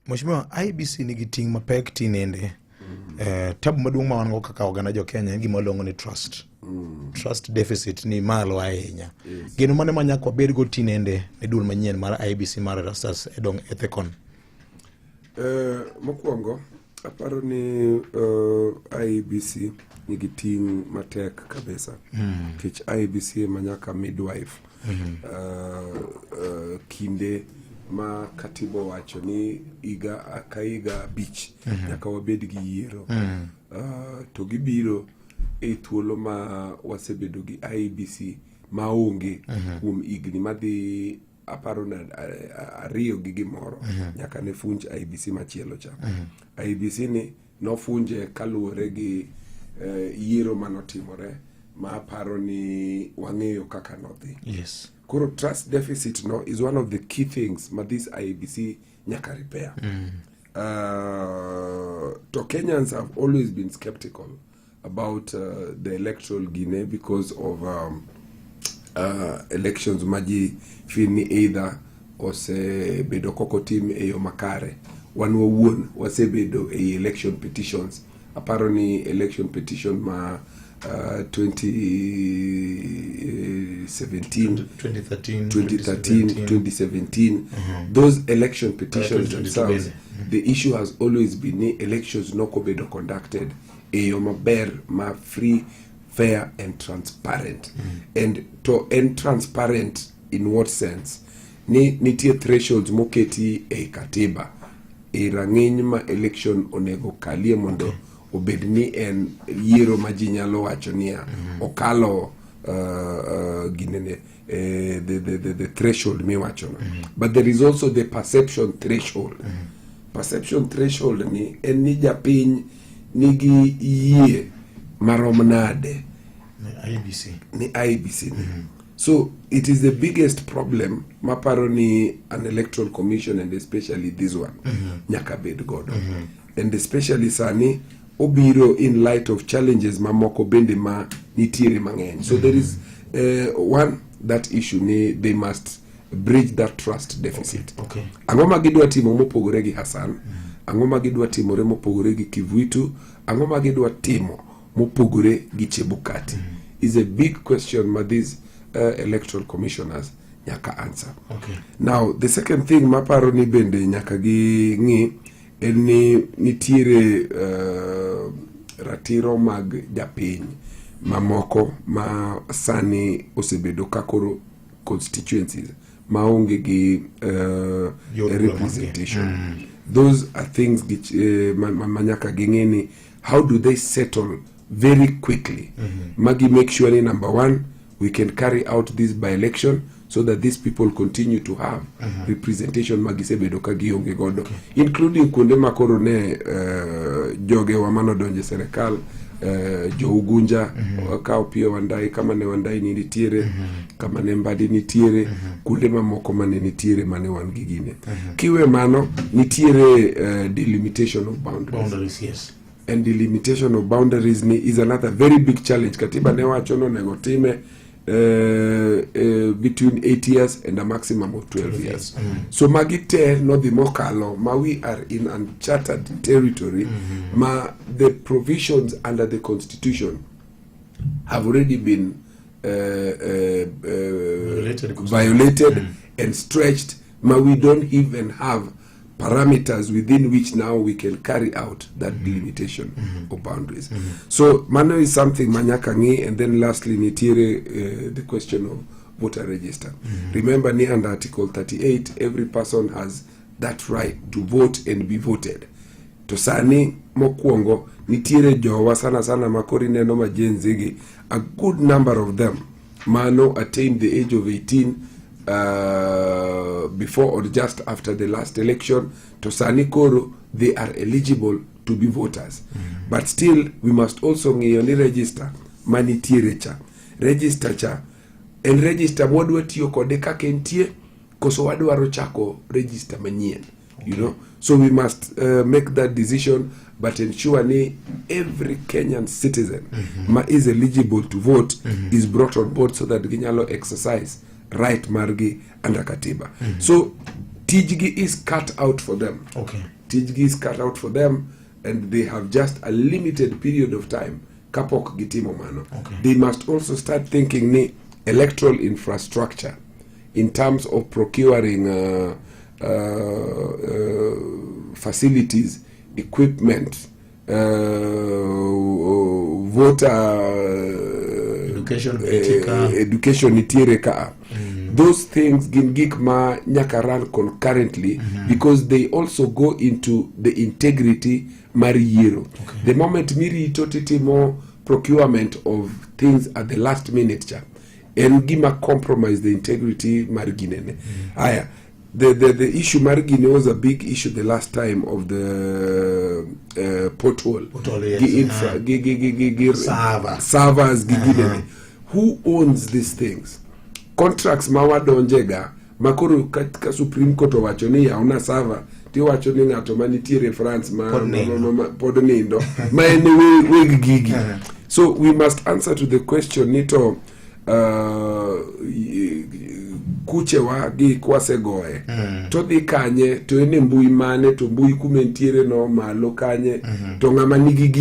Mheshimiwa, IEBC nigi ting' mapek tinende. Tabu maduong' ma wan go kaka oganda jo Kenya en gima waluongo ni trust. Trust deficit ni malo ahinya. Geno mane ma nyaka wabed go tinende ne duol manyien mar IEBC mar Erastus Edong Ethekon? Mokwongo aparo ni IEBC nigi ting' matek kabisa nikech IEBC ema nyaka midwife kinde ma katiba owacho ni higa ka higa 5 nyaka wabed gi yiero, to gibiro e thuolo ma wasebedo gi IEBC maonge kuom higni madhi, aparo na 2 gi gimoro, nyaka ne funj IEBC machielo cha. IEBC ni nofunje kaluwore gi yiero manotimore ma aparo ni wang'eyo kaka nodhi. Koro trust deficit no is one of the key things ma this IEBC nyaka repair. To Kenyans have always been skeptical about the electoral gine because of elections ma ji feel ni either osebedo kokotim e yo makare. Wan wawuon wasebedo e election petitions. Aparo ni election petition ma 2017, 2013, 2013, 2017, those election petitions 2022 themselves, bende. The issue has always been ni elections nokobedo conducted e yo maber ma free, fair and transparent. And to en transparent in what sense? Ni nitie thresholds moketi e katiba e rang'iny ma election onego kalie mondo obed ni en yiero ma ji nyalo wacho niya okalo ginene, the threshold miwachono. But there is also the perception threshold. Perception threshold ni en ni japiny nigi yie marom nade Ne IEBC. Ni IEBC ni. So it is the biggest problem maparo ni an electoral commission, and especially this one, nyaka bed godo, and especially sani obiro in light of challenges mamoko bende ma nitiere mang'eny. So there is one, that issue ni they must bridge that trust deficit. Ang'o ma gidwa timo mopogore gi Hassan? Ang'o ma gidwa timore mopogore gi Kivuitu? Ang'o ma gidwa timo mopogore gi Chebukati is a big question ma these electoral commissioners nyaka answer. Now, the second thing maparo ni bende nyaka gi ng'i en ni nitiere ratiro mag japiny mamoko ma sani osebedo ka koro constituencies maonge gi Yor representation. Those are things which, ma nyaka ging'e ni how do they settle very quickly magi make sure ni, number one, we can carry out this by election so that these people continue to have representation magisebedo ka gionge godo, including kuonde ma koro ne jogewa manodonjo e serikal, jo Ugunja, ka Opiyo Wandayi, kama ne Wandayi ni nitiere, kama ne Mbadi nitiere, kuonde mamoko mane nitiere mane wan gi gine. Kiwe mano, nitiere delimitation of boundaries. Boundaries, yes. And delimitation of boundaries ni is another very big challenge. Katiba ne wacho nonego time between 8 years and a maximum of 12 years. So magi te nodhi mokalo ma we are in uncharted territory ma the provisions under the constitution have already been Violated. Violated and stretched ma we don't even have parameters within which now we can carry out that delimitation of boundaries. So mano is something manyaka ng'i. And then lastly, nitiere the question of voter register. Remember ni under Article 38 every person has that right to vote and be voted. To sani mokwongo nitiere jowa sana sana ma koro ineno ma Gen Z gi, a good number of them mano attained the age of 18 before or just after the last election, to sani koro they are eligible to be voters. But still we must also ng'iyo ni register manitiere cha, register cha en register mwadwa tiyo kode kaka entie koso wadwaro chako register manyien. So we must make that decision but ensure ni every Kenyan citizen ma is eligible to vote is brought on board so that ginyalo exercise right margi under katiba. So Tijgi is cut out for them. Tijgi is cut out for them and they have just a limited period of time kapok gitimo mano. They must also start thinking ni electoral infrastructure in terms of procuring facilities, equipment, voter Education nitie ka. Education nitiere ka. Those things gin gik ma nyaka run concurrently because they also go into the integrity mar yiero. The moment mirito titimo procurement of things at the last minute cha en gima compromise the integrity mar ginene. Aya, the issue mar gine was a big issue the last time of the pothole. Pothole, yes. Gi infra, gi Server. Servers gi ginene. Who owns these things? Contracts ma wadonjega makoro ka Supreme Court owacho ni yawna server, tiwacho ni ng'ato manitiere France ma, Pod nindo. Ma pod nindo ma en e weg gigi. So we must answer to the question ni to kuchewa gi kwasegoye to dhi kanye, to en e mbui mane, to mbui kuma entiere no malo kanye, to ng'ama nigi gi